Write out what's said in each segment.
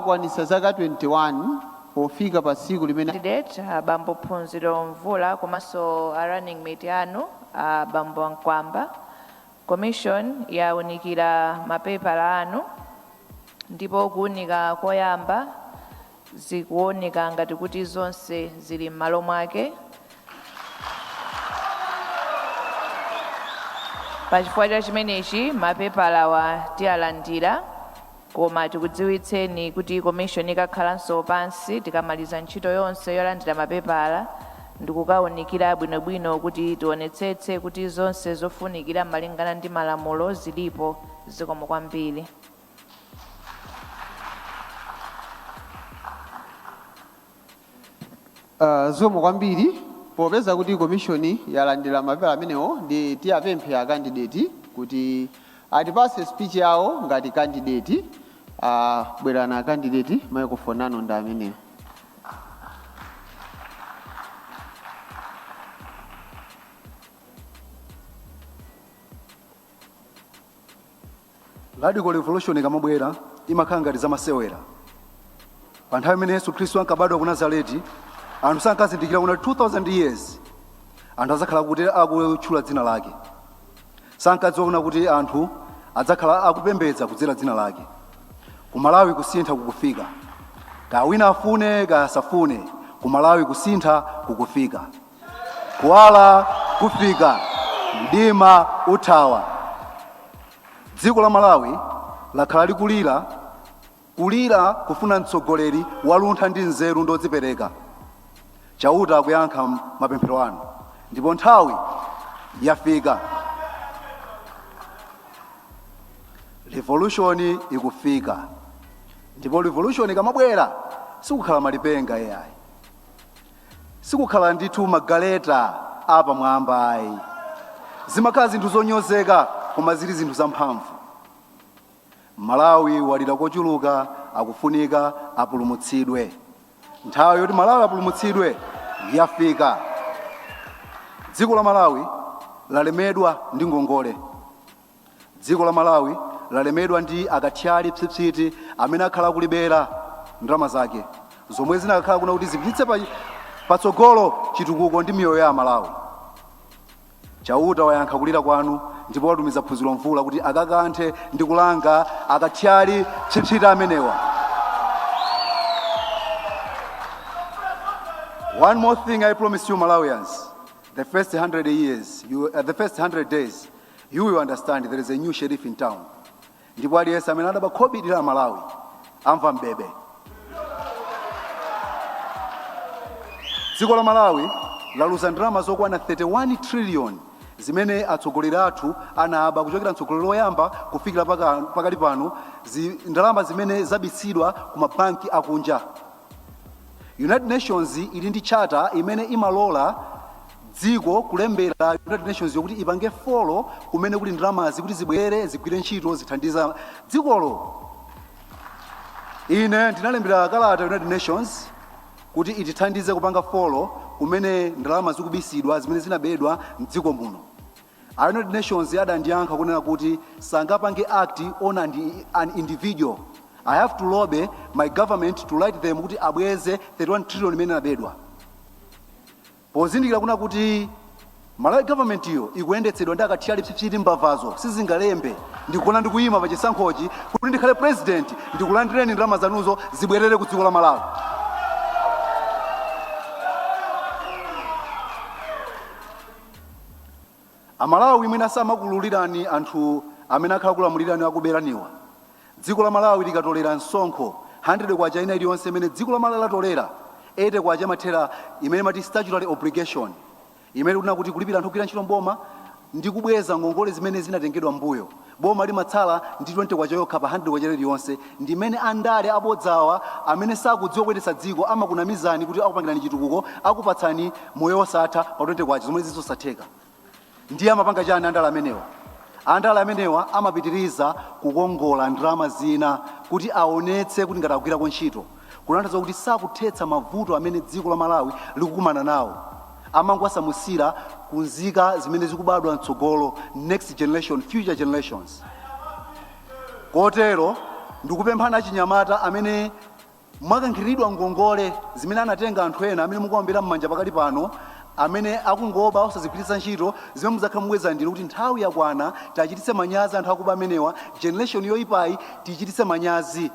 Akwanitsa zaka 21 pofika pa tsiku limene Candidate Bambo Phunziro Mvula komanso a running mate anu, Bambo Nkwamba, commission yawunikira mapepala anu, ndipo kuwunika koyamba zikuoneka ngati kuti zonse zili m'malo mwake. Pachifukwa cha chimenechi, mapepalawa tiyalandira, koma tikudziwitseni kuti commission ikakhalanso pansi tikamaliza ntchito yonse yolandira mapepala ndikukawunikira bwinobwino kuti tionetsetse kuti zonse zofunikira malingana ndi malamulo zilipo. Zikomo kwambiri. Zikomo kwambiri. Popeza kuti commission yalandira mapepala amenewo, ndi tiyapemphe a candidate kuti atipase speech yawo ngati candidate. Bwerani a candidate, microphone anu ndi amenewo. Radical revolution ikamabwera imakhala ngati zamasewera. Pa nthawi imene Yesu Khristu ankabadwa ku Nazareti, anthu sankazindikira kuti 2000 years anthu adzakhala kuti akutchula dzina lake. Sankadziwa kuna kuti anthu adzakhala akupembedza kudzera dzina lake. Ku Malawi kusintha kukufika. Kaya wina afune kaya asafune, ku Malawi kusintha kukufika. Kuwala kufika, mdima uthawa. Dziko la Malawi lakhala likulira kulira kufuna mtsogoleri waluntha ndi nzeru ndodzipereka. Chauta akuyankha mapemphero anu ndipo nthawi yafika. Revolution ikufika, ndipo revolution ikamabwera sikukhala malipenga ayi, sikukhala ndithu magaleta apamwamba ayi, zimakhala zinthu zonyozeka koma zili zinthu zamphamvu. Malawi walira kochuluka, akufunika apulumutsidwe. Nthawi yoti Malawi apulumutsidwe yafika. Dziko la Malawi lalemedwa ndi ngongole. Dziko la Malawi lalemedwa ndi akathyali psipsiti amene akhala akulibera ndalama zake zomwe zinakakhala kuna kuti zipititse patsogolo chitukuko ndi miyoyo ya Amalawi. Chauta wayankha kulira kwanu ndipo watumiza Phunziro Mvula kuti akakanthe ndi kulanga akathyali psipsiti amenewa. One more thing I promise you Malawians, the first 100 years, the first 100 days, you will understand there is a new sheriff in town. Ndipo aliyense amene adaba khobidi la Malawi amva mbebe. Dziko la Malawi laluza ndalama zokwana 31 trillion zimene atsogoleri athu anaba kuchokera mtsogoleri woyamba kufikira pakali pano, ndalama zimene zabisidwa ku mabanki akunja. United Nations ili ndi charter imene imalola dziko kulembera United Nations yokuti ipange follow kumene kuli ndalamazi kuti zibwere zigwire ntchito zithandiza dzikolo. Ine ndinalembera kalata United Nations kuti itithandize kupanga follow kumene ndalama zikubisidwa zimene zinabedwa mdziko muno. A United Nations adandiyankha kunena kuti sangapange act on an individual. I have to lobby my government to write them kuti abweze 31 trillion imene inabedwa. Pozindikira kuna kuti Malawi government iyo ikuyendetsedwa ndi akathyali psipsiti mbavazo sizingalembe, ndikuona ndikuyima pa chisankhochi kuti ndikhale president ndikulandireni ndalama zanuzo zibwerere ku dziko la Malawi. Amalawi mwina samakululirani anthu amene akhala kulamulirani akuberaniwa. Dziko la Malawi likatolera msonkho, 100 kwacha ina iliyonse imene dziko la Malawi latolera, 80 kwacha imathera imene imati statutory obligation, imene ikunena kuti kulipira anthu ogwira ntchito mboma ndi kubweza ngongole zimene zinatengedwa mbuyo. Boma limatsala ndi 20 kwacha yokha pa 100 kwacha iliyonse, ndi imene andale abodzawa amene sakudziwa kuyendetsa dziko amakunamizani kuti akupangirani chitukuko, akupatsani moyo wosatha pa 20 kwacha zomwe zizosatheka. Ndiye amapanga chani andale amenewa? Andale amenewa amapitiriza kukongola ndalama zina kuti aonetse kuti ngati akugwirako ntchito, kutanthauza kuti sakuthetsa mavuto amene dziko la Malawi likukumana nawo. Amangowasamusira ku nzika zimene zikubadwa mtsogolo, next generation, future generations. Kotero ndikupemphani achinyamata amene Mwakankhiridwa ngongole zimene anatenga anthu ena amene mukuwambira m'manja pakali pano, amene akungoba osazigwiritsa ntchito, zimene mudzakhala mubweza ndinu kuti nthawi yakwana tachititse manyazi anthu akuba amenewa, generation yoyipayi tichititse manyazi,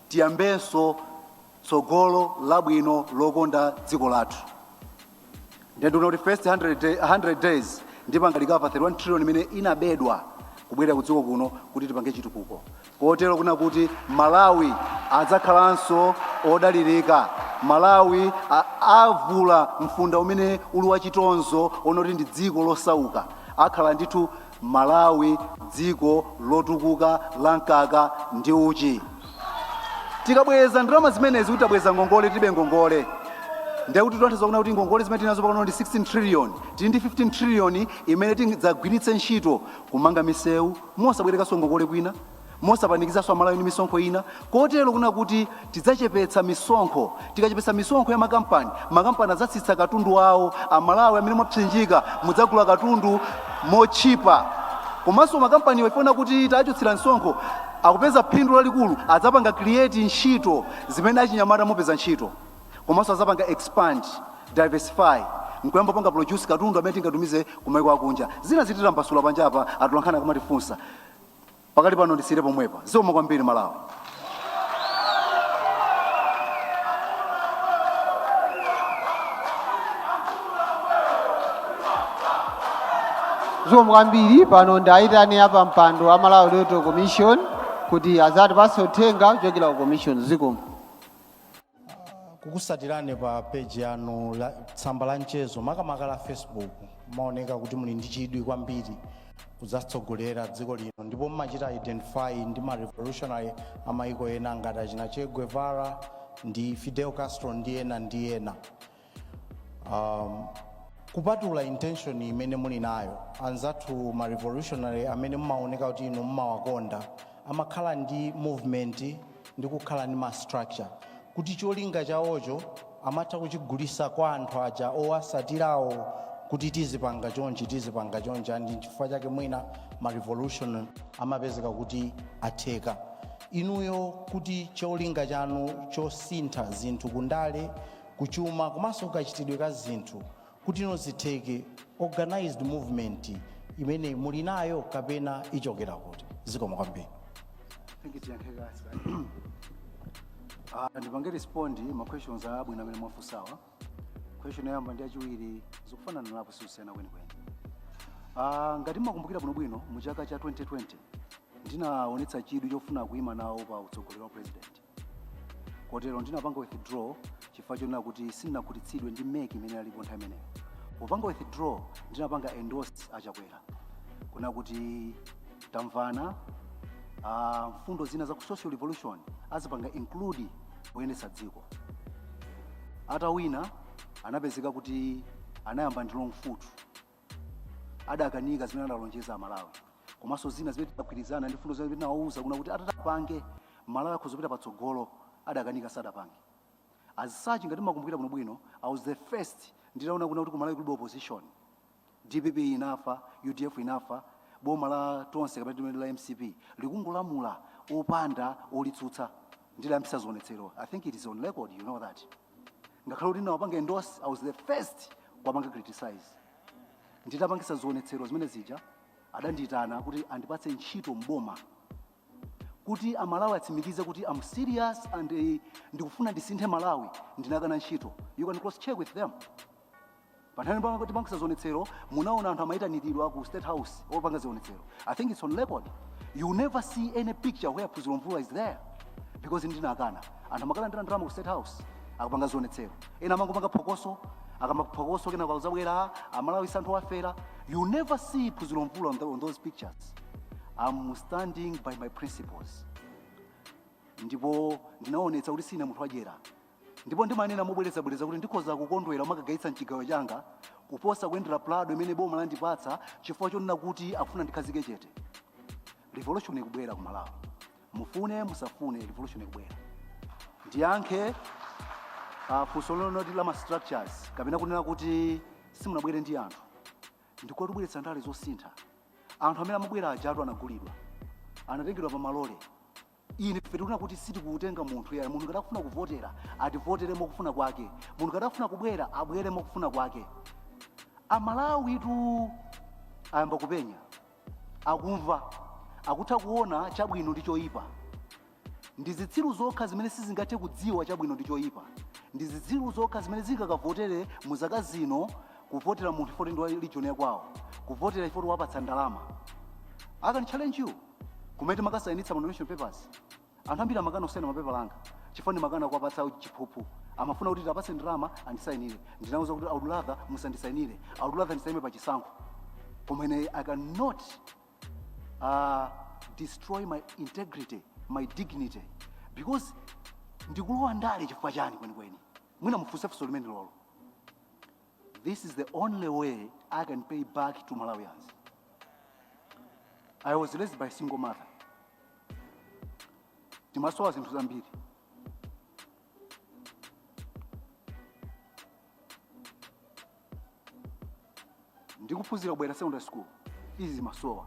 tiyambenso tsogolo labwino lokonda dziko lathu. Ndiye ndikuona kuti first 100 days ndipanga recover 31 trillion imene inabedwa kubwera ku dziko kuno kuti tipange chitukuko, kotero kuna kuti Malawi adzakhalanso odalirika. Malawi avula mfunda umene uli wachitonzo onoti ndi dziko losauka, akhala ndithu Malawi dziko lotukuka la mkaka ndi uchi. Tikabweza ndalama zimenezi, kuti tabweza ngongole, tilibe ngongole, ndiye kuti tanthauza kuna kuti ngongole zimene tinazo pano ndi 16 trillion, tili ndi 15 trillion imene tidzagwiritse ntchito kumanga misewu mosabwerekanso ngongole kwina, mosapanikizanso Amalawi ndi misonkho ina, kotero kuna kuti tidzachepetsa misonkho. Tikachepetsa misonkho ya makampani, makampani adzatsitsa katundu wawo. Amalawi amene mwapsinjika mudzagula katundu motchipa, komanso makampaniwo ifuna kuti tachotsera msonkho akupeza phindu lalikulu, adzapanga create ntchito zimene achinyamata mupeza ntchito, komanso adzapanga expand, diversify, nkuyamba panga produce katundu amene tingatumize kumaiko akunja. Zina zititambasula panjapa, atolankhani akamatifunsa. Pakali pano ndisiyire pomwepa. Zikomo kwambiri, Malawi. Zikomo kwambiri. Pano ndayitane apa mpando wa Malawi Electoral Commission kuti azatipatse uthenga kuchokera ku commission. Zikomo. Kukusatirani pa page yanu la tsamba la mchezo, makamaka la Facebook, maoneka kuti muli ndi chidwi kwambiri kudzatsogolera dziko lino, ndipo mmachita identify ndi ma revolutionary amayiko ena ngati achina Che Guevara ndi Fidel Castro ndi ena ndi ena. Kupatula intention imene muli nayo, anzathu ma revolutionary amene mumaoneka kuti inu mumawakonda amakhala ndi movement ndi kukhala ndi ma structure kuti cholinga chawocho amatha kuchigulisa kwa anthu aja owasatirawo kuti tizipanga chonchi, tizipanga chonchi, and chifukwa chake mwina ma revolution amapezeka kuti atheka. Inuyo, kuti cholinga chanu chosintha zinthu kundale, kuchuma komanso kachitidwe ka zinthu kuti ino zitheke, organized movement imene muli nayo kapena ichokera kuti? Zikomo kwambiri. Thank you, tiyankhe kasi. Ah, ndipange respond ma questions abwino amene mwafunsawa. Question yoyamba ndi yachiwiri zikufanana napo, sikusiyana kwenikweni. Ah, ngati mmakumbukira bwinobwino, mu chaka cha 2020 ndinaonetsa chidwi chofuna kuyima nawo pa utsogoleri wa president, kotero ndinapanga withdraw chifukwa chonena kuti sindinakhutitsidwe ndi MEC imene alipo nthawi imeneyo. Popanga withdraw, ndinapanga endorse Achakwera kuna kuti tamvana, mfundo zina za ku social revolution azipanga include kuyendetsa dziko. Atawina, anapezeka kuti anayamba ndi wrong foot, adakanika zimene analonjeza Amalawi, komanso zina zimene tidagwirizana ndi mfundo zimene tinawauza kuna kuti atatapange Malawi akhoza kupita patsogolo, adakanika, sadapange. As such, ngati makumbukira bwinobwino, I was the first nditaona kuna kuti ku Malawi kulibe opposition, DPP inafa, UDF inafa, boma la Tonse kapena limene la MCP likungolamula opanda olitsutsa, ndidayambisa zionetsero. I think it is on record, you know that ngakhale kuti ndinawapanga endorse, I was the first kuwapanga criticize. Nditapangisa zionetsero zimene zija, adandiyitana kuti andipatse ntchito mboma kuti Amalawi atsimikize kuti I'm serious and ndikufuna ndisinthe Malawi. Ndinakana ntchito. You can cross check with them. Panthawi tipangisa zionetsero, munaona anthu amayitaniridwa ku State House opanga zionetsero. I think it's on record. You never see any picture where Phunziro Mvula is there because ndinakana. Anthu amakalandira ndalama ku State House akapanga zionetsero, ena amangopanga phokoso, akamba phokoso, kena akazabwera, Amalawi santhu wafera. You never see Phunziro Mvula on those pictures. I'm standing by my principles, ndipo ndinaonetsa kuti sine munthu wadyera, ndipo ndimanena mobwerezabwereza kuti ndikhoza kukondwera umakagayitsa mchigawo changa kuposa kuyendera Prado imene boma landipatsa chifukwa chonena kuti akufuna ndikhazike chete. Revolution ikubwera ku Malawi, mufune musafune, revolution ikubwera. Ndiyankhe funso lonoti la ma structures kapena kunena kuti simunabwere ndi anthu, ndikotibweretsa ndale zosintha. Anthu amene amabwera ajatu anagulidwa, anatengedwa pa malole. Ine ife tikuona kuti sitikutenga munthu yayi. Munthu ngati akufuna kuvotera, ativotere mokufuna kwake. Munthu ngati akufuna kubwera, abwere mokufuna kwake. Amalawi tu ayamba kupenya, akumva, akutha kuona chabwino ndi choyipa. Ndi zitsiru zokha zimene sizingathe kudziwa chabwino ndi choyipa. Ndi zitsiru zokha zimene zingakavotere mu zaka zino, kuvotera munthu ifoti ndi wa region yakwawo, kuvotera ifoti wapatsa ndalama. I can challenge you, kumene timakasayinitsa ma nomination papers, anthu ambiri amakana kusayina mapepala anga chifukwa ndimakana kuwapatsa chiphuphu. Amafuna kuti tapatse ndalama andisayinire. Ndinawuza kuti I would rather musandisayinire, I would rather ndisayime pa chisankho, koma ine I cannot destroy my integrity, my dignity, because ndikulowa ndale chifukwa chani kwenikweni? Mwina mufunse funso limene lolo. This is the only way I can pay back to Malawians. I was raised by a single mother. Timasowa zinthu zambiri. Ndikuphunzira kubwera secondary school, izi zimasowa.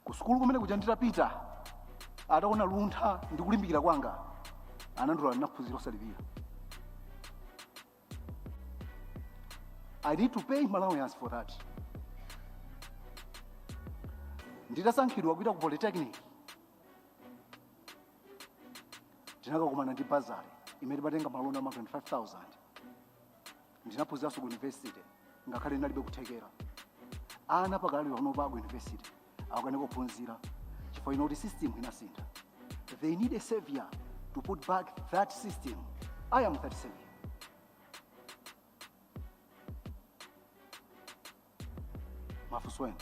Ku sukulu kumene kuja nditapita, ataona luntha ndi kulimbikira kwanga, anandilola ndinaphunzira osalipira. I need to pay Malawians for that. Nditasankhidwa kupita ku polytechnic, ndinakakumana ndi bursary imene timatenga maloni ama 25,000. Ndinaphunziranso ku university ngakhale ndinalibe kuthekera. Ana pakali panopa ku university akukanika kuphunzira chifukwa ino kuti system inasintha. They need a savior to put back that system. I am that savior. Mafunso ena?